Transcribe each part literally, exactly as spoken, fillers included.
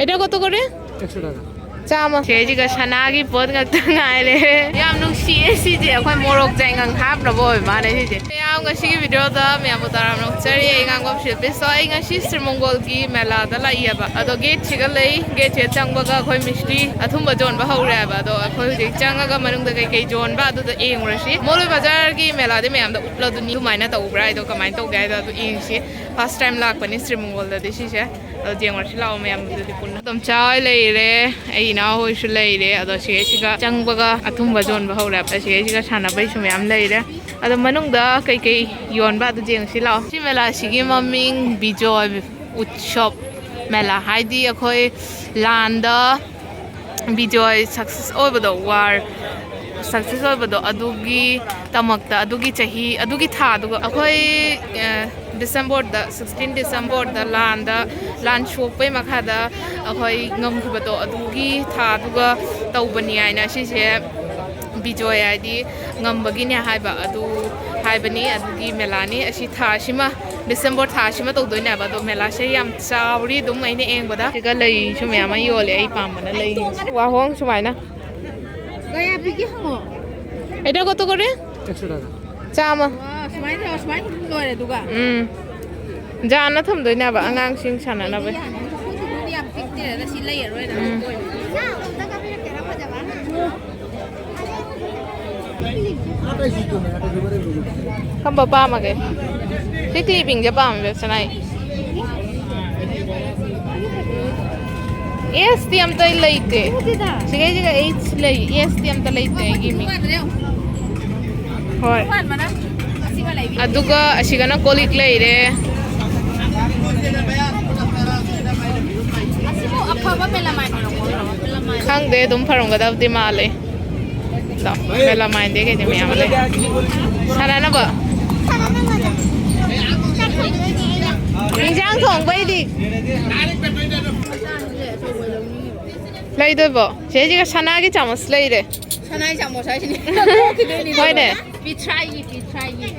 এটা কত করে? একশো টাকা। ꯆꯥꯝꯃ꯫ ꯁꯤꯁꯤꯒ ꯁꯅꯥꯒꯤ ꯄꯣꯠ ꯉꯥꯛꯇ ꯉꯥꯏꯔꯦ꯫ ꯌꯥꯝ ꯅꯨꯡꯁꯤꯌꯦ ꯁꯤꯁꯦ꯫ ꯑꯩꯈꯣꯏ ꯃꯣꯔꯣꯛ ꯆꯥꯏꯉꯪ ꯍꯥꯞꯅꯕ ꯑꯣꯏꯕ ꯃꯥꯜꯂꯦ ꯁꯤꯁꯦ꯫ ꯃꯌꯥꯝ, ꯉꯁꯤꯒꯤ ꯚꯤꯗꯤꯑꯣꯗ ꯃꯌꯥꯝꯕꯨ ꯇꯔꯥꯝꯅ ꯑꯣꯛꯆꯔꯤ꯫ ꯑꯩ ꯉꯥꯡꯕꯝ ꯁꯤꯜꯄꯤ꯫ So, ꯑꯩ ꯉꯁꯤ ꯁ꯭ꯔꯤ ꯃꯪꯒꯣꯜꯒꯤ ꯃꯦꯂꯥꯗ ꯂꯥꯛꯏꯌꯦꯕ꯫ ꯑꯗꯣ ꯒꯦꯠꯁꯤꯒ ꯂꯩ꯫ ꯒꯦꯠꯁꯤꯗ ꯆꯪꯕꯒ ꯑꯩꯈꯣꯏ ꯃꯤꯁꯇ꯭ꯔꯤ ꯑꯊꯨꯝꯕ ꯌꯣꯟꯕ ꯍꯧꯔꯦꯕ꯫ ꯑꯗꯣ ꯑꯩꯈꯣꯏ ꯍꯧꯖꯤꯛ ꯆꯪꯉꯒ ꯃꯅꯨꯡꯗ ꯀꯩꯀꯩ ꯌꯣꯟꯕ ꯑꯗꯨꯗ ꯌꯦꯡꯉꯨꯔꯁꯤ꯫ ꯃꯣꯜ ꯕꯖꯥꯔꯒꯤ ꯃꯦꯂꯥꯗꯤ ꯃꯌꯥꯝꯗ ꯎꯠꯂꯗꯨꯅꯤ꯫ ꯑꯗꯨꯃꯥꯏꯅ ꯇꯧꯕ꯭ꯔꯥ ꯍꯥꯏꯗꯣ, ꯀꯃꯥꯏꯅ ꯇꯧꯒꯦ ꯍꯥꯏꯗꯣ ꯑꯗꯨ ꯌꯦꯡꯁꯤ꯫ First time ꯂꯥꯛꯄꯅꯤ ꯁ꯭ꯔꯤ ꯃꯪꯒꯣꯜꯗꯗꯤ ꯁꯤꯁꯦ꯫ ꯑꯗꯣ ꯌꯦꯡꯉꯨꯔꯁꯤ ꯂꯥꯛꯑꯣ ꯃꯌꯥꯝ ꯑꯗꯨꯗꯤ ꯄꯨꯟꯅ꯫ ꯇꯣꯝꯆꯥ ꯍꯣꯏ ꯂꯩꯔꯦ, ꯑꯩ ꯏꯅꯥꯎ ꯍꯣꯏꯁꯨ ꯂꯩꯔꯦ꯫ ꯑꯗꯣ ꯁꯤꯒꯩꯁꯤꯒ ꯆꯪꯕꯒ ꯑꯊꯨꯝꯕ ꯌꯣꯟꯕ ꯍꯧꯔꯦ꯫ ꯑꯁꯤꯒꯩꯁꯤꯒ ꯁꯥꯟꯅꯕꯩꯁꯨ ꯃꯌꯥꯝ ꯂꯩꯔꯦ꯫ ꯑꯗꯣ ꯃꯅꯨꯡꯗ ꯀꯩꯀꯩ ꯌꯣꯟꯕ ꯑꯗꯨ ꯌꯦꯡꯉꯨꯁꯤ ꯂꯥꯛꯑꯣ꯫ ꯁꯤ ꯃꯦꯂꯥꯁꯤꯒꯤ ꯃꯃꯤꯡ ꯕꯤꯖꯣꯏ ꯎꯠꯁꯕ ꯃꯦꯂꯥ, ꯍꯥꯏꯗꯤ ꯑꯩꯈꯣꯏ ꯂꯥꯟꯗ ꯕꯤꯖꯣꯏ ꯁꯛꯁꯦꯁ ꯑꯣꯏꯕꯗꯣ, ꯋꯥꯔ ꯁꯛꯁꯦꯁ ꯑꯣꯏꯕꯗꯣ, ꯑꯗꯨꯒꯤ ꯗꯃꯛꯇ, ꯑꯗꯨꯒꯤ ꯆꯍꯤ, ꯑꯗꯨꯒꯤ ꯊꯥꯗꯨꯒ ꯑꯩꯈꯣꯏ, ꯑ, ꯗꯤꯁꯦꯝꯕꯔꯗ, ꯁꯤꯛꯁꯇꯤꯟ ꯗꯤꯁꯦꯝꯕꯔꯗ ꯂꯥꯟꯗ, ꯂꯥꯟ ꯁꯣꯛꯄꯩ ꯃꯈꯥꯗ ꯑꯩꯈꯣꯏ ꯉꯝꯈꯤꯕꯗꯣ, ꯑꯗꯨꯒꯤ ꯊꯥꯗꯨꯒ ꯇꯧꯕꯅꯤ ꯍꯥꯏꯅ ꯁꯤꯁꯦ ꯕꯤꯖꯣꯏ ꯍꯥꯏꯗꯤ ꯉꯝꯕꯒꯤꯅꯦ ꯍꯥꯏꯕ ꯑꯗꯨ ꯍꯥꯏꯕꯅꯤ꯫ ꯑꯗꯨꯒꯤ ꯃꯦꯂꯥꯅꯤ꯫ ꯑꯁꯤ ꯊꯥ ꯑꯁꯤꯃ, ꯗꯤꯁꯦꯝꯕꯔ ꯊꯥ ꯑꯁꯤꯃ ꯇꯧꯗꯣꯏꯅꯦꯕ꯫ ꯑꯗꯣ ꯃꯦꯂꯥꯁꯦ ꯌꯥꯝ ꯆꯥꯎꯔꯤ ꯑꯗꯨꯝ ꯑꯩꯅ ꯌꯦꯡꯕꯗ꯫ ꯁꯤꯒ ꯂꯩꯁꯨ ꯃꯌꯥꯝ ꯑꯃ ꯌꯣꯜꯂꯦ꯫ ꯑꯩ ꯄꯥꯝꯕꯅ ꯂꯩ꯫ ꯋꯥꯍꯣꯡ ꯁꯨꯃꯥꯏꯅ꯫ ꯀꯌꯥ ꯄꯤꯒꯦ ꯍꯪꯉꯣ꯫ এটা কত করে? একশো টাকা। ꯆꯥꯝꯃ꯫ ꯋꯥ, ꯁꯨꯃꯥꯏꯅ ꯇꯧꯔ, ꯁꯨꯃꯥꯏꯅ ꯑꯗꯨꯝ ꯂꯣꯏꯔꯦ ꯑꯗꯨꯒ? ꯎꯝ꯫ ꯖꯥꯅ ꯊꯝꯗꯣꯏꯅꯦꯕ ꯑꯉꯥꯡꯁꯤꯡ ꯁꯥꯟꯅꯅꯕ꯫ ꯌꯥꯅꯤ꯫ ꯑꯩꯈꯣꯏꯁꯨ ꯌꯥꯝ ꯄꯤꯛꯇꯦꯗ, ꯁꯤ ꯂꯩꯔꯔꯣꯏꯗ꯫ ꯎꯝ꯫ ꯀꯝꯕ ꯄꯥꯝꯃꯒꯦ? ꯁꯤ ꯀ꯭ꯂꯤꯞꯄꯤꯡꯁꯦ ꯄꯥꯝꯃꯦ, ꯁꯅꯥꯏ꯫ ꯑꯦꯁꯇꯤ ꯑꯝꯇ ꯂꯩꯇꯦ꯫ ꯁꯤꯒꯩꯁꯤꯒ ꯑꯩꯠꯁ ꯂꯩ, ꯑꯦꯁꯇꯤ ꯑꯝꯇ ꯂꯩꯇꯦ ꯑꯩꯒꯤ ꯃꯤꯡ꯫ ꯍꯣꯏ꯫ ꯑꯗꯨꯒ ꯑꯁꯤꯒꯅ ꯀꯣꯜ ꯂꯤꯛ ꯂꯩꯔꯦ꯫ ꯑꯁꯤꯕꯨ ꯑꯐꯕ melamine ꯑꯣꯏꯔꯝꯒꯗ꯭ꯔꯣ? Melamine꯫ ꯈꯪꯗꯦ, ꯑꯗꯨꯝ ꯐꯔꯝꯒꯗꯕꯗꯤ ꯃꯥꯜꯂꯦ꯫ ꯂꯥꯎ, melamine ꯗꯤ ꯀꯩꯗꯤ ꯃꯌꯥꯝ ꯂꯩ꯫ ꯁꯥꯟꯅꯅꯕ꯫ ꯏꯟꯖꯥꯡ ꯊꯣꯡꯕꯩꯗꯤ꯫ ꯂꯩꯗꯣꯏꯕꯣ? ꯁꯤꯁꯤꯒ ꯁꯅꯥꯒꯤ ꯆꯥꯃꯁ ꯂꯩꯔꯦ꯫ ꯁꯅꯥꯒꯤ ꯆꯥꯃꯁ ꯍꯥꯏꯁꯤꯅꯦ꯫ ꯍꯣꯏꯅꯦ꯫ ꯄꯤꯊ꯭ꯔꯥꯏꯒꯤ, ꯄꯤꯊ꯭ꯔꯥꯏꯒꯤ꯫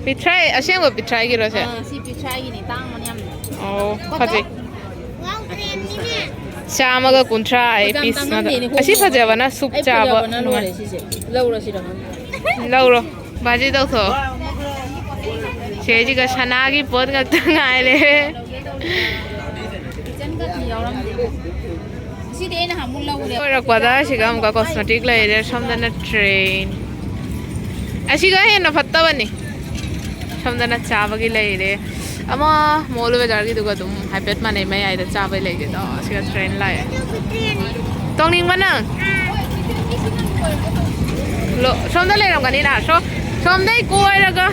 ꯄꯤꯊ꯭ꯔꯥꯏ, ꯑꯁꯦꯡꯕ ꯄꯤꯊ꯭ꯔꯥꯏꯒꯤꯔꯣ ꯁꯦ? ꯑꯥ, ꯁꯤ ꯄꯤꯊ꯭ꯔꯥꯏꯒꯤꯅꯦ, ꯇꯥꯡꯕꯅꯦ ꯌꯥꯝꯅ꯫ ꯑꯣ, ꯀꯣꯇꯣ-, ꯐꯖꯩ꯫ ꯆꯥꯝꯃꯒ ꯀꯨꯟꯊ꯭ꯔꯥ ꯑꯩ ꯄꯤꯁ ꯉꯥꯛꯇ꯫ ꯑꯁꯤ ꯐꯖꯕꯅ ꯁꯨꯞ ꯆꯥꯕ ꯅꯨꯡꯉꯥꯏ꯫ ꯁꯤꯁꯦ ꯂꯧꯔꯁꯤꯔ ꯈꯪꯗꯦ꯫ ꯂꯧꯔꯣ꯫ ꯕꯥꯖꯤ ꯇꯧꯊꯣꯛꯑꯣ꯫ ꯁꯤꯁꯤꯒ ꯁꯅꯥꯒꯤ ꯄꯣꯠ ꯉꯥꯛꯇ ꯉꯥꯏꯔꯦ꯫ ꯀꯤꯆꯟ ꯀꯠꯇꯤ ꯌꯥꯎꯔꯝꯗꯦ꯫ ꯁꯤꯗꯤ ꯑꯩꯅ ꯍꯥꯃꯨꯛ ꯂꯧꯔꯦ꯫ ꯂꯣꯏꯔꯛꯄꯗ ꯁꯤꯒ ꯑꯃꯨꯛꯀ ꯀꯣꯁꯃꯦꯇꯤꯛ ꯂꯩꯔꯦ꯫ ꯁꯣꯝꯗꯅ ꯇ꯭ꯔꯦꯟ꯫ ꯑꯁꯤꯒ ꯍꯦꯟꯅ ꯐꯠꯇꯕꯅꯤ꯫ ꯁꯣꯝꯗꯅ ꯆꯥꯕꯒꯤ ꯂꯩꯔꯦ꯫ ꯑꯃ ꯃꯣꯜ ꯕꯖꯥꯔꯒꯤꯗꯨꯒ ꯑꯗꯨꯝ ꯍꯥꯏꯐꯦꯠ ꯃꯥꯟꯅꯩ꯫ ꯃꯌꯥꯏꯗ ꯆꯥꯕꯩ ꯂꯩꯒꯦ ꯇꯧ꯫ ꯑꯁꯤꯒ ꯇ꯭ꯔꯦꯟ ꯂꯥꯛꯑꯦ꯫ ꯇꯣꯡꯅꯤꯡꯕ ꯅꯪ? ꯂꯣ-, ꯁꯣꯝꯗ ꯂꯩꯔꯝꯒꯅꯤꯅ꯫ ꯁꯣ-, ꯁꯣꯝꯗꯩ ꯀꯣꯏꯔꯒ,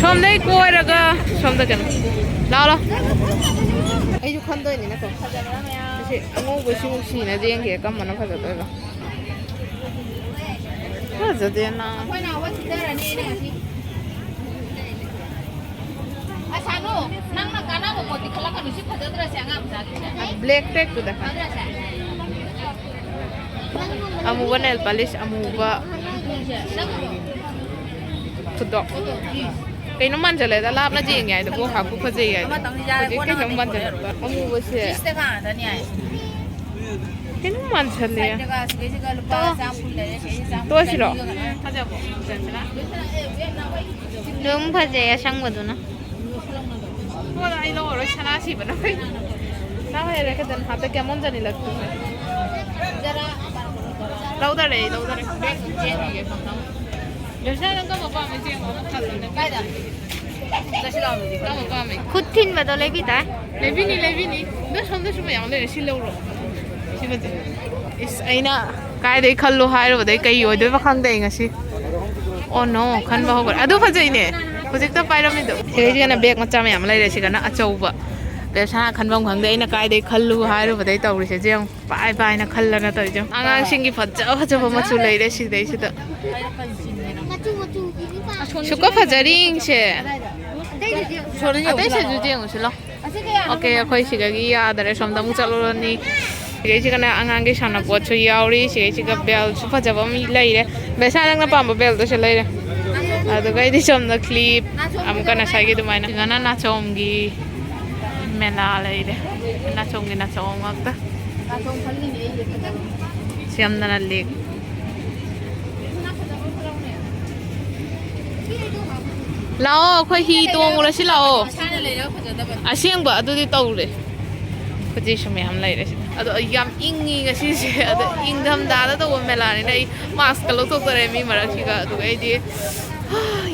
ꯁꯣꯝꯗꯩ ꯀꯣꯏꯔꯒ, ꯁꯣꯝꯗ ꯀꯩꯅꯣ꯫ ꯂꯥꯎ, ꯂꯥꯎ꯫ ꯑꯩꯁꯨ ꯈꯟꯗꯣꯏꯅꯤꯅꯀꯣ꯫ ꯑꯁꯤ ꯑꯉꯧꯕꯁꯤꯃꯨꯛ ꯁꯤꯅ ꯌꯦꯡꯒꯦ, ꯀꯔꯝꯕꯅ ꯐꯖꯗꯣꯏꯅꯣ꯫ ꯐꯖꯗꯦꯅ꯫ ꯑꯩꯈꯣꯏꯅ ꯑꯋꯥ ꯁꯤꯗꯔꯅꯤ ꯑꯩꯅ ꯉꯁꯤ꯫ ꯑꯁꯥꯅꯨ, ꯅꯪꯅ ꯀꯥꯟꯅꯕ ꯄꯣꯠꯇꯤ ꯈꯜꯂꯛꯀꯅꯨ꯫ ꯁꯤ ꯐꯖꯗ꯭ꯔꯁꯦ ꯑꯉꯥꯡ ꯃꯆꯥꯒꯤꯁꯦ꯫ ꯕ꯭ꯂꯦꯛ ꯇꯦꯛꯇꯨꯗ ꯈꯟ-, ꯐꯖꯗ꯭ꯔꯁꯦ꯫ ꯑꯃꯨꯕ ꯅꯦꯜ ꯄꯥꯂꯤꯁ ꯑꯃꯨꯕ꯫ ꯅꯪ ꯈꯨꯗꯣ꯫ ꯀꯩꯅꯣ ꯃꯥꯟꯁꯤꯜꯂꯦꯗ, ꯂꯥꯞꯅ ꯌꯦꯡꯉꯦ ꯍꯥꯏꯗꯣ ꯀꯣꯛ ꯍꯥꯞꯄꯨ ꯐꯖꯩ ꯍꯥꯏꯗꯣ꯫ ꯑꯃꯇꯪꯗꯤ ꯌꯥꯔꯦ, ꯍꯧꯖꯤꯛ ꯀꯣꯟꯅ ꯀꯩꯅꯣꯝ ꯑꯃꯨꯛ ꯃꯥꯟꯁꯤꯜꯂꯛꯄ꯫ ꯑꯃꯨꯕꯁꯦ ꯐꯤꯁꯇ ꯀꯥꯟꯗꯅꯤ ꯍꯥꯏ꯫ ꯀꯩꯅꯣꯝ ꯃꯥꯟꯁꯤꯜꯂꯦ꯫ ꯁꯥꯏꯠꯇꯒ ꯁꯤꯗꯩꯁꯤꯒ ꯂꯨꯄꯥ ꯆꯥꯝꯃ ꯀꯨꯟ ꯂꯩꯔꯦ, ꯁꯤꯗꯩꯁꯤ ꯆꯥꯝꯃ ꯀꯨꯟ ꯇꯣꯛꯑꯁꯤꯔꯣ? ꯂꯩꯔꯦ꯫ ꯐꯖꯕ꯭ꯔꯣ? ꯐꯖꯕ꯭ꯔꯥ? ꯑꯗꯨꯝ ꯐꯖꯩ ꯑꯁꯪꯕꯗꯨꯅ꯫ ꯍꯣꯏ, ꯑꯩ ꯂꯧꯔꯔꯣꯏ, ꯁꯅꯥ ꯁꯤꯕꯅ ꯐꯩ꯫ ꯅꯪ ꯍꯩꯔꯦ ꯈꯤꯇꯪ ꯍꯟꯗꯛꯀꯤ ꯑꯃꯣꯟ ꯆꯅꯤꯂꯛꯇꯨ꯫ ꯂꯧꯗꯔꯦ, ꯑꯩ ꯂꯧꯗꯔꯦ꯫ ꯕꯦꯛ ꯌꯦꯡꯉꯒꯦ ꯈꯪꯅꯕ꯫ ꯖꯣꯁꯤꯅꯥ, ꯅꯪ ꯀꯔꯝꯕ ꯄꯥꯝꯃꯤ? ꯌꯦꯡꯉꯣ, ꯈꯜꯂꯣ ꯅꯪ꯫ ꯀꯥꯏꯗ? ꯀꯔꯝꯕ ꯄꯥꯝꯃꯤ? ꯈꯨꯠ ꯊꯤꯟꯕꯗꯣ ꯂꯩꯕꯤ ꯇꯥꯏ꯫ ꯂꯩꯕꯤꯅꯤ, ꯂꯩꯕꯤꯅꯤ꯫ ꯅꯪ ꯁꯣꯝꯗꯁꯨ ꯃꯌꯥꯝ ꯂꯩꯔꯦ, ꯁꯤ ꯂꯧꯔꯣ꯫ ꯁꯤ ꯐꯖꯩ꯫ ꯏꯁ, ꯑꯩꯅ ꯀꯥꯏꯗꯩ ꯈꯜꯂꯣ ꯍꯥꯏꯔꯨꯕꯗꯩ ꯀꯩ ꯑꯣꯏꯗꯣꯏꯕ ꯈꯪꯗꯦ ꯑꯩ ꯉꯁꯤ꯫ ꯑꯣ ꯅꯣ, ꯈꯟꯕ ꯍꯧꯈ꯭ꯔꯦ꯫ ꯑꯗꯨ ꯐꯖꯩꯅꯦ꯫ ꯍꯧꯖꯤꯛꯇ ꯄꯥꯏꯔꯝꯃꯤꯗꯣ꯫ ꯁꯤꯗꯩꯁꯤꯒꯅ ꯕꯦꯒ ꯃꯆꯥ ꯃꯌꯥꯝ ꯂꯩꯔꯦ, ꯁꯤꯒꯅ ꯑꯆꯧꯕ꯫ ꯕꯦꯁꯥ ꯈꯟꯐꯝ ꯈꯪꯗꯦ, ꯑꯩꯅ ꯀꯥꯏꯗꯩ ꯈꯜꯂꯨ ꯍꯥꯏꯔꯨꯕꯗꯩ ꯇꯧꯔꯤꯁꯦ꯫ ꯁꯤ ꯌꯦꯡꯉꯨ, ꯄꯥꯏ ꯄꯥꯏꯅ ꯈꯜꯂꯅ ꯇꯧꯔꯤꯁꯦ꯫ ꯌꯦꯡꯉꯨ, ꯑꯉꯥꯡꯁꯤꯡꯒꯤ ꯐꯖ ꯐꯖꯕ ꯃꯆꯨ ꯂꯩꯔꯦ ꯁꯤꯗꯩꯁꯤꯗ꯫ ꯃꯆꯨ ꯃꯆꯨꯒꯤꯅꯤ ꯄꯥꯝꯃꯤ꯫ ꯁꯨꯀ ꯐꯖꯔꯤ ꯌꯦꯡꯁꯦ꯫ ꯑꯇꯩꯗꯨꯗꯤ ꯑꯇꯩ ꯁꯦꯠꯁꯨ ꯌꯦꯡꯉꯨꯁꯤ ꯂꯥꯎ꯫ ꯑꯁꯤ ꯀꯌꯥꯅꯣ? ꯑꯣꯀꯦ, ꯑꯩꯈꯣꯏ ꯁꯤꯗꯒꯤ ꯌꯥꯗꯔꯦ, ꯁꯣꯝꯗ ꯑꯃꯨꯛ ꯆꯠꯂꯨꯔꯅꯤ꯫ ꯁꯤꯗꯩꯁꯤꯒꯅ ꯑꯉꯥꯡꯒꯤ ꯁꯥꯟꯅꯄꯣꯠꯁꯨ ꯌꯥꯎꯔꯤ꯫ ꯁꯤꯗꯩꯁꯤꯒ ꯕꯦꯜꯁꯨ ꯐꯖꯕ ꯑꯃ ꯂꯩꯔꯦ꯫ ꯕꯦꯁꯥ, ꯅꯪꯅ ꯄꯥꯝꯕ ꯕꯦꯜꯗꯨꯁꯨ ꯂꯩꯔꯦ꯫ ꯑꯗꯨꯒ ꯑꯩꯗꯤ ꯁꯣꯝꯗ ꯀ꯭ꯂꯤꯞ, ꯑꯃꯨꯛꯀ ꯉꯁꯥꯏꯒꯤ ꯑꯗꯨꯃꯥꯏꯅ꯫ ꯁꯤꯗꯅ ꯅꯥꯆꯣꯝꯒꯤ ꯃꯦꯂꯥ ꯂꯩꯔꯦ꯫ ꯅꯥꯆꯣꯡꯒꯤ ꯅꯥꯆꯣꯡ ꯉꯥꯛꯇ꯫ ꯁꯤ ꯌꯥꯝꯅ ꯂꯤꯛ꯫ ꯂꯥꯛꯑꯣ, ꯑꯩꯈꯣꯏ ꯍꯤ ꯇꯣꯡꯉꯨꯔꯁꯤ ꯂꯥꯛꯑꯣ꯫ ꯑꯁꯦꯡꯕ ꯑꯗꯨꯗꯤ ꯇꯧꯔꯦ꯫ ꯈꯨꯖꯤꯁꯨ ꯃꯌꯥꯝ ꯂꯩꯔꯦ ꯁꯤꯗ꯫ ꯑꯗꯣ ꯑꯩ ꯌꯥꯝ ꯏꯪꯉꯤ ꯉꯁꯤꯁꯦ꯫ ꯑꯗꯣ ꯏꯪꯊꯝꯊꯥꯗ ꯇꯧꯕ ꯃꯦꯂꯥꯅꯤꯅ ꯑꯩ ꯃꯥꯛꯁꯀ ꯂꯧꯊꯣꯛꯇꯣꯔꯦ ꯃꯤ ꯃꯔꯛꯁꯤꯒ꯫ ꯑꯗꯨꯒ ꯑꯩꯗꯤ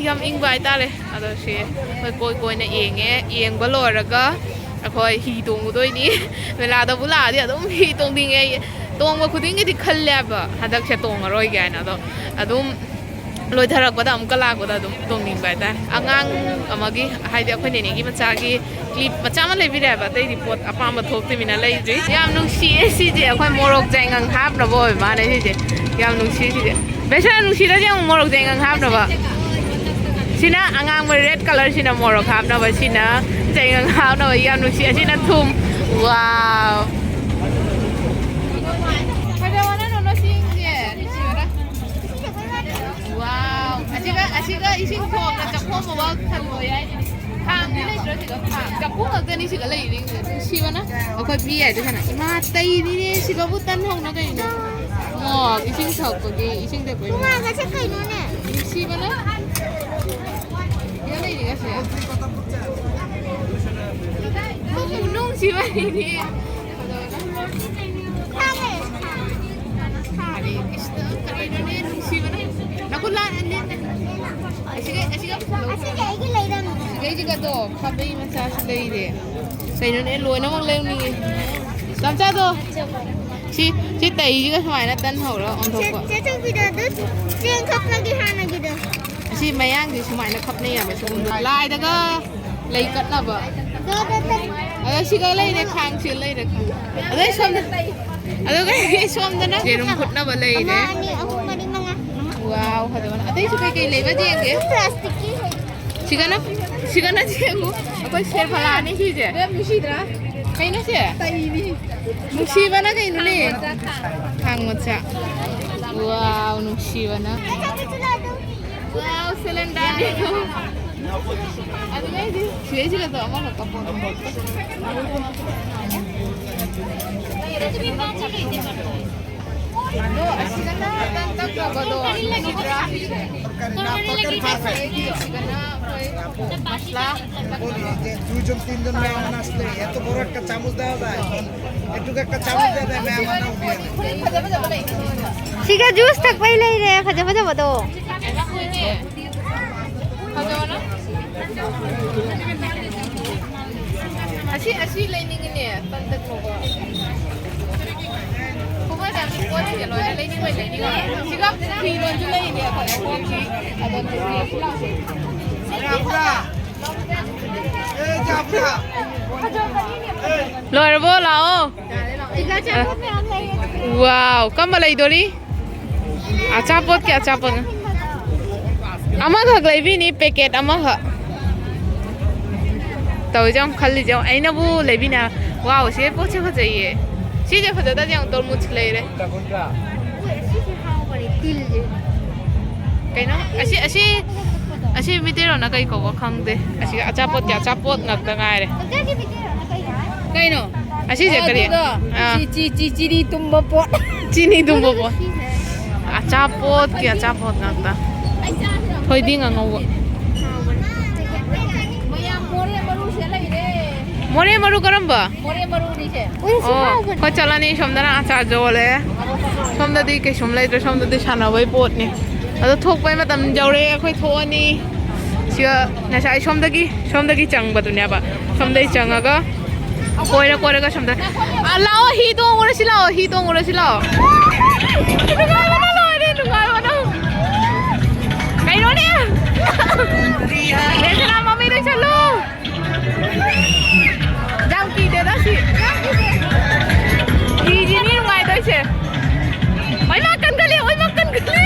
ꯌꯥꯝ ꯏꯪꯕ ꯍꯥꯏꯇꯥꯔꯦ꯫ ꯑꯗꯣ ꯁꯤ ꯑꯩꯈꯣꯏ ꯀꯣꯏ ꯀꯣꯏꯅ ꯌꯦꯡꯉꯦ꯫ ꯌꯦꯡꯕ ꯂꯣꯏꯔꯒ ꯑꯩꯈꯣꯏ ꯍꯤ ꯇꯣꯡꯉꯨꯗꯣꯏꯅꯤ꯫ ꯃꯦꯂꯥꯗꯕꯨ ꯂꯥꯛꯑꯗꯤ ꯑꯗꯨꯝ ꯍꯤ ꯇꯣꯡꯅꯤꯡꯉꯦ ꯑꯩ꯫ ꯇꯣꯡꯕ ꯈꯨꯗꯤꯡꯒꯤꯗꯤ ꯈꯜꯂꯦꯕ ꯍꯟꯗꯛꯁꯦ ꯇꯣꯡꯉꯔꯣꯏꯒꯦ ꯍꯥꯏꯅ꯫ ꯑꯗꯣ ꯑꯗꯨꯝ ꯂꯣꯏꯊꯔꯛꯄꯗ ꯑꯃꯨꯛꯀ ꯂꯥꯛꯄꯗ ꯑꯗꯨꯝ ꯇꯣꯡꯅꯤꯡꯕ ꯍꯥꯏꯇꯥꯔꯦ꯫ ꯑꯉꯥꯡ ꯑꯃꯒꯤ, ꯍꯥꯏꯗꯤ ꯑꯩꯈꯣꯏ ꯅꯦꯅꯦꯒꯤ ꯃꯆꯥꯒꯤ ꯀ꯭ꯂꯤꯞ ꯃꯆꯥ ꯑꯃ ꯂꯩꯕꯤꯔꯦ ꯍꯥꯏꯕ, ꯑꯇꯩꯗꯤ ꯄꯣꯠ ꯑꯄꯥꯝꯕ ꯊꯣꯛꯇꯃꯤꯅ ꯂꯩꯗ꯭ꯔꯤ꯫ ꯌꯥꯝ ꯅꯨꯡꯁꯤꯌꯦ ꯁꯤꯁꯦ꯫ ꯑꯩꯈꯣꯏ ꯃꯣꯔꯣꯛ ꯆꯥꯏꯉꯪ ꯍꯥꯞꯅꯕ ꯑꯣꯏꯕ ꯃꯥꯅꯦ ꯁꯤꯁꯦ꯫ ꯌꯥꯝ ꯅꯨꯡꯁꯤ ꯁꯤꯁꯦ꯫ ꯕꯦꯁꯥ ꯅꯨꯡꯁꯤꯔꯗꯤ ꯑꯃꯨꯛ ꯃꯣꯔꯣꯛ ꯆꯥꯏꯉꯪ ꯍꯥꯞꯅꯕ꯫ ꯁꯤꯅ ꯑꯉꯥꯡꯕ ꯔꯦꯠ ꯀꯂꯔꯁꯤꯅ ꯃꯣꯔꯣꯛ ꯍꯥꯞꯅꯕ, ꯁꯤꯅ ꯆꯥꯏꯉꯪ ꯍꯥꯞꯅꯕ꯫ ꯌꯥꯝ ꯅꯨꯡꯁꯤ꯫ ꯑꯁꯤꯅ ꯊꯨꯝ꯫ ꯋꯥꯎ꯫ ꯐꯖꯕꯅ ꯅꯣꯅꯣ ꯁꯤꯡꯁꯦ꯫ ꯅꯨꯡꯁꯤꯕꯅ꯫ ꯋꯥꯎ꯫ ꯑꯁꯤꯒ, ꯑꯁꯤꯒ ꯏꯁꯤꯡ ꯊꯣꯡꯅ ꯆꯥꯛꯈꯣꯝ ꯑꯃ ꯈꯜꯂꯣ ꯌꯥꯏꯅꯦ꯫ ꯈꯥꯡꯗꯤ ꯂꯩꯇ꯭ꯔꯣ ꯁꯤꯗ? ꯈꯥꯡ꯫ ꯆꯐꯨ ꯈꯛꯇꯅꯤ ꯁꯤꯗ ꯂꯩꯔꯤꯁꯦ꯫ ꯅꯨꯡꯁꯤꯕꯅ꯫ ꯑꯩꯈꯣꯏ ꯄꯤ ꯍꯥꯏꯗꯣ ꯁꯥꯟꯅ꯫ ꯏꯃꯥ ꯇꯩꯔꯤꯅꯦ ꯁꯤꯗꯕꯨ ꯇꯟ ꯍꯧꯅ ꯀꯩꯅꯣ꯫ ꯑꯣ, ꯏꯁꯤꯡ ꯊꯛꯄꯒꯤ, ꯏꯁꯤꯡ ꯊꯛꯄꯒꯤ꯫ ꯄꯨꯡꯉꯥꯒꯁꯦ ꯀꯩꯅꯣꯅꯦ? ꯅꯨꯡꯁꯤꯕꯅ꯫ ꯁꯤꯗ ꯂꯩꯔꯤꯒꯁꯦ꯫ ꯅꯨꯡ-, ꯅꯨꯡꯁꯤꯕꯅꯤꯅꯦ꯫ ꯍꯔꯦ ꯀ꯭ꯔꯤꯁꯅ, ꯀꯔꯤꯅꯣꯅꯦ ꯅꯨꯡꯁꯤꯕꯅ꯫ ꯅꯈꯨꯠ ꯂꯥ-, ꯅꯦ-, ꯅꯦ-, ꯑꯁꯤꯒ, ꯑꯁꯤꯒ ꯄꯨꯁꯜꯂꯛꯑꯣ꯫ ꯑꯁꯤꯁꯦ ꯑꯩꯒꯤ ꯂꯩꯔꯝꯃꯦ꯫ ꯁꯤꯒꯩꯁꯤꯒꯗꯣ ꯈꯥꯕꯩ ꯃꯆꯥꯁꯨ ꯂꯩꯔꯦ꯫ ꯀꯩꯅꯣꯅꯦ ꯂꯣꯏꯅꯃꯛ ꯂꯩꯔꯝꯃꯤꯌꯦ꯫ ꯆꯞ ꯆꯥꯗꯣ꯫ ꯁꯤ, ꯁꯤ ꯇꯩꯁꯤꯒ ꯁꯨꯃꯥꯏꯅ ꯇꯟ ꯍꯧꯔ ꯆꯦ, ꯑꯣꯟꯊꯣꯛꯄ꯫ ꯆꯦ ꯆꯧꯕꯤꯗꯣ ꯑꯗꯨ ꯆꯦꯡ ꯈꯞꯄꯒꯤ ꯍꯥꯟꯅꯒꯤꯗꯣ꯫ ꯑꯁꯤ ꯃꯌꯥꯡꯁꯤ ꯁꯨꯃꯥꯏꯅ ꯈꯞꯅꯩ ꯍꯥꯏꯕ ꯁꯤꯒꯨꯝꯕ꯫ ꯂꯥꯏꯗꯒ ꯂꯩ ꯀꯠꯅꯕ꯫ ꯑꯗ ꯁꯤꯒ ꯂꯩꯔꯦ, ꯈꯥꯡꯁꯤꯒ ꯂꯩꯔꯦ, ꯈꯥꯡ꯫ ꯑꯗꯩ ꯁꯣꯝꯗ, ꯑꯗꯨꯒ ꯁꯣꯝꯗꯅ ꯌꯦꯔꯨꯝ ꯐꯨꯠꯅꯕ ꯂꯩꯔꯦ꯫ ꯑꯃ, ꯑꯅꯤ, ꯑꯍꯨꯝ, ꯃꯔꯤ, ꯃꯉꯥ꯫ ꯋꯥꯎ, ꯐꯖꯕꯅ꯫ ꯑꯇꯩꯁꯨ ꯀꯩꯀꯩ ꯂꯩꯕ ꯌꯦꯡꯒꯦ꯫ ꯄ꯭ꯂꯥꯁꯇꯤꯛꯀꯤ ꯍꯩ꯫ ꯁꯤꯒꯅ, ꯁꯤꯒꯅ ꯌꯦꯡꯉꯨ꯫ ꯑꯩꯈꯣꯏ ꯁꯦꯔꯐꯂꯥꯅꯤ ꯁꯤꯁꯦ꯫ ꯃꯦꯝ, ꯅꯨꯡꯁꯤꯗ꯭ꯔꯥ? ꯀꯩꯅꯣ ꯁꯦ? ꯇꯩꯅꯤ꯫ ꯅꯨꯡꯁꯤꯕꯅ ꯀꯩꯅꯣꯅꯦ? ꯈꯥꯡ ꯃꯆꯥ, ꯈꯥꯡ꯫ ꯈꯥꯡ ꯃꯆꯥ꯫ ꯋꯥꯎ, ꯅꯨꯡꯁꯤꯕꯅ꯫ ꯋꯥꯎ, ꯁꯤꯂꯤꯟꯗꯔꯅꯤ꯫ ꯑꯗꯨꯅꯦ ꯑꯩꯗꯤ ꯁꯤꯗꯩꯁꯤꯗ ꯑꯃꯈꯛ ꯀꯥꯞꯄꯣ꯫ ꯑꯗꯣ ꯑꯁꯤꯗꯅ ꯇꯟ ꯇꯛꯅꯕꯗꯣ ꯅꯨꯡꯁꯤꯗ꯭ꯔꯥ? তরকারি, না, তরকারি perfect। ꯑꯁꯤꯗꯅ ꯑꯩꯈꯣꯏ ꯃꯁꯂꯥ꯫ বলি যে দুইজন তিনজন মেহমান আসলে এত বড় একটা চামচ দেওয়া যায়? একটু একটা চামচ দেওয়া যায় মেহমান। ꯐꯖ ꯐꯖꯕ ꯂꯩ꯫ ꯁꯤꯒ ꯖꯨꯁ ꯊꯛꯄꯩ ꯂꯩꯔꯦ ꯐꯖ ꯐꯖꯕꯗꯣ꯫ ꯑꯁꯤ, ꯑꯁꯤ ꯂꯩꯅꯤꯡꯉꯤꯅꯦ, ꯇꯟ ꯇꯛ ꯇꯧꯕ꯫ ꯈꯨꯃꯟ ꯑꯁꯤ ꯄꯣꯠꯁꯤꯡꯁꯦ ꯂꯣꯏꯅ ꯂꯩꯅꯤꯡꯕꯩ ꯂꯩꯅꯤꯡꯉꯦ꯫ ꯁꯤꯒ ꯐꯤꯔꯣꯟꯁꯨ ꯂꯩꯅꯦ ꯑꯩꯈꯣꯏ ꯑꯍꯨꯝꯒꯤ꯫ ꯑꯗꯣ ꯂꯩꯕꯤꯔꯁꯤ ꯂꯥꯛꯑꯣ꯫ ꯂꯣꯏꯔꯕꯣ? ꯂꯥꯛꯑꯣ꯫ ꯁꯤꯒ ꯑꯆꯥꯄꯣꯠ ꯃꯌꯥꯝ ꯂꯩꯌꯦ꯫ ꯋꯥꯎ, ꯀꯝꯕ ꯂꯩꯗꯣꯔꯤ? ꯑꯆꯥꯄꯣꯠꯀꯤ ꯑꯆꯥꯄꯣꯠ꯫ ꯑꯃꯈꯛ ꯂꯩꯕꯤꯅꯤ, ꯄꯦꯀꯦꯠ ꯑꯃꯈꯛ꯫ ꯇꯧꯔꯤꯁꯦ ꯌꯥꯝ ꯈꯜꯂꯤꯁꯦ ꯌꯥꯝ꯫ ꯑꯩꯅꯕꯨ ꯂꯩꯕꯤꯅ꯫ ꯋꯥꯎ, ꯁꯤ ꯄꯣꯠꯁꯦ ꯐꯖꯩꯌꯦ꯫ ꯁꯤꯁꯦ ꯐꯖꯗꯕ ꯌꯥꯝ ꯇꯧꯔꯃꯨꯁ ꯂꯩꯔꯦ꯫ ꯎꯏ, ꯑꯁꯤꯁꯦ ꯍꯥꯎꯕꯅꯦ, ꯇꯤꯜꯁꯦ꯫ ꯀꯩꯅꯣ? ꯑꯁꯤ, ꯑꯁꯤ, ꯑꯁꯤ ꯃꯤꯇꯩꯔꯣꯟꯅ ꯀꯩ ꯀꯧꯕ ꯈꯪꯗꯦ꯫ ꯑꯁꯤ ꯑꯆꯥꯄꯣꯠꯀꯤ ꯑꯆꯥꯄꯣꯠ ꯉꯥꯛꯇ ꯉꯥꯏꯔꯦ꯫ ꯀꯛꯆꯤꯡꯒꯤ ꯃꯤꯇꯩꯔꯣꯟꯅ ꯀꯩ ꯍꯥꯏ? ꯀꯩꯅꯣ? ꯑꯁꯤꯁꯦ ꯀꯔꯤ? ꯑꯗꯨꯗꯣ ꯑꯥ꯫ ꯆꯤ-, ꯆꯤ-, ꯆꯤ-, ꯆꯤꯅꯤ ꯇꯨꯝꯕ ꯄꯣꯠ꯫ ꯆꯤꯅꯤ ꯇꯨꯝꯕ ꯄꯣꯠ꯫ ꯁꯤꯁꯦ꯫ ꯑꯆꯥꯄꯣꯠꯀꯤ ꯑꯆꯥꯄꯣꯠ ꯉꯥꯛꯇ꯫ ꯊꯣꯏꯗꯤꯡ ꯑꯉꯧꯕ꯫ ꯃꯌꯥꯝ ꯃꯣꯔꯦ ꯃꯔꯨꯁꯦ ꯂꯩꯔꯦ꯫ ꯃꯣꯔꯦ ꯃꯔꯨ ꯀꯔꯝꯕ? ꯃꯣꯔꯦ ꯃꯔꯨꯅꯤꯁꯦ꯫ ꯎꯏ, ꯁꯤ ꯑꯣ, ꯍꯥꯎꯕꯅꯦ꯫ ꯑꯩꯈꯣꯏ ꯆꯠꯂꯅꯤ꯫ ꯁꯣꯝꯗꯅ ꯑꯆꯥꯔ ꯌꯣꯜꯂꯦ꯫ ꯁꯣꯝꯗꯗꯤ ꯀꯩꯁꯨꯝ ꯂꯩꯇ꯭ꯔꯦ꯫ ꯁꯣꯝꯗꯗꯤ ꯁꯥꯟꯅꯕꯩ ꯄꯣꯠꯅꯤ꯫ ꯑꯗꯣ ꯊꯣꯛꯄꯩ ꯃꯇꯝ ꯌꯧꯔꯦ꯫ ꯑꯩꯈꯣꯏ ꯊꯣꯛꯑꯅꯤ꯫ ꯁꯤꯒ ꯉꯁꯥꯏ ꯁꯣꯝꯗꯒꯤ, ꯁꯣꯝꯗꯒꯤ ꯆꯪꯕꯗꯨꯅꯦꯕ꯫ ꯁꯣꯝꯗꯒꯤ ꯆꯪꯉꯒ ꯀꯣꯏꯔ ꯀꯣꯏꯔꯒ ꯁꯣꯝꯗ꯫ ꯑꯥ, ꯂꯥꯛꯑꯣ, ꯍꯤ ꯇꯣꯡꯉꯨꯔꯁꯤ ꯂꯥꯛꯑꯣ, ꯍꯤ ꯇꯣꯡꯉꯨꯔꯁꯤ ꯂꯥꯛꯑꯣ꯫ ꯅꯨꯡꯉꯥꯏꯕꯅ ꯂꯣꯏꯔꯦ, ꯅꯨꯡꯉꯥꯏꯕꯅ꯫ ꯀꯩꯅꯣꯅꯦ? ꯕꯦꯁꯦꯔꯥ ꯃꯃꯤꯗ ꯆꯠꯂꯨ꯫ ꯌꯥꯝ ꯀꯤꯗꯦꯗ ꯁꯤ꯫ ꯍꯤꯁꯤꯅꯤ ꯅꯨꯡꯉꯥꯏꯗꯣꯏꯁꯦ꯫ ꯑꯣꯏꯃꯥ ꯀꯟꯒꯜꯂꯤ, ꯑꯣꯏꯃꯥ ꯀꯟꯒꯜꯂꯤ꯫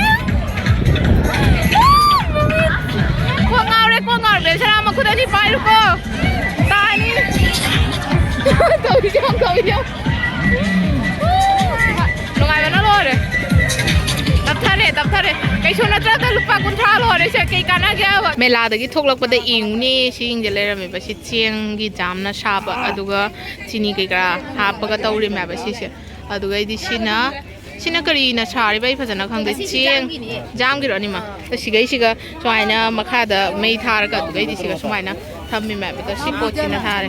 ꯀꯣꯛ ꯉꯥꯎꯔꯦ, ꯀꯣꯛ ꯉꯥꯎꯔꯦ꯫ ꯕꯦꯁꯦꯔꯥ ꯃꯈꯨꯠ ꯑꯅꯤ ꯄꯥꯏꯔꯨꯀꯣ꯫ ꯇꯥꯅꯤ꯫ ꯇꯧꯔꯤꯁꯦ ꯌꯦꯡꯉꯨ, ꯇꯧꯔꯤꯁꯦ ꯌꯦꯡꯉꯨ꯫ ꯅꯨꯡꯉꯥꯏꯕꯅ ꯂꯣꯏꯔꯦ꯫ ꯇꯞꯊꯔꯦ, ꯇꯞ- ꯐꯔꯦ, ꯀꯩꯁꯨ ꯅꯠꯇ꯭ꯔꯒ ꯂꯨꯄꯥ ꯀꯨꯟꯊ꯭ꯔꯥ ꯂꯣꯏꯔꯦꯁꯦ, ꯀꯩ ꯀꯥꯟꯅꯒꯦ ꯍꯥꯏꯕ? ꯃꯦꯂꯥꯗꯒꯤ ꯊꯣꯛꯂꯛꯄꯗ ꯏꯪꯅꯦ ꯁꯤ ꯌꯦꯡꯖ ꯂꯩꯔꯝꯃꯦꯕ꯫ ꯁꯤ ꯆꯦꯡꯒꯤ ꯖꯥꯝꯅ ꯁꯥꯕ, ꯑꯗꯨꯒ ꯆꯤꯅꯤ ꯀꯩꯀꯥ ꯍꯥꯞꯄꯒ ꯇꯧꯔꯤꯃꯦꯕ ꯁꯤꯁꯦ꯫ ꯑꯗꯨꯒꯩꯗꯤ ꯁꯤꯅ, ꯁꯤꯅ ꯀꯔꯤꯅ ꯁꯥꯔꯤꯕ ꯑꯩ ꯐꯖꯅ ꯈꯪꯗꯦ꯫ ꯆꯦꯡ, ꯖꯥꯝꯒꯤꯔꯣ ꯑꯅꯤꯃꯛ? ꯁꯤꯒꯩꯁꯤꯒ ꯁꯨꯃꯥꯏꯅ ꯃꯈꯥꯗ ꯃꯩ ꯊꯥꯔꯒ, ꯑꯗꯨꯒꯩꯗꯤ ꯁꯤꯒ ꯁꯨꯃꯥꯏꯅ ꯊꯝꯃꯤꯃꯦꯕ꯫ ꯑꯗꯣ ꯁꯤ ꯄꯣꯠꯁꯤꯅ ꯁꯥꯔꯦ꯫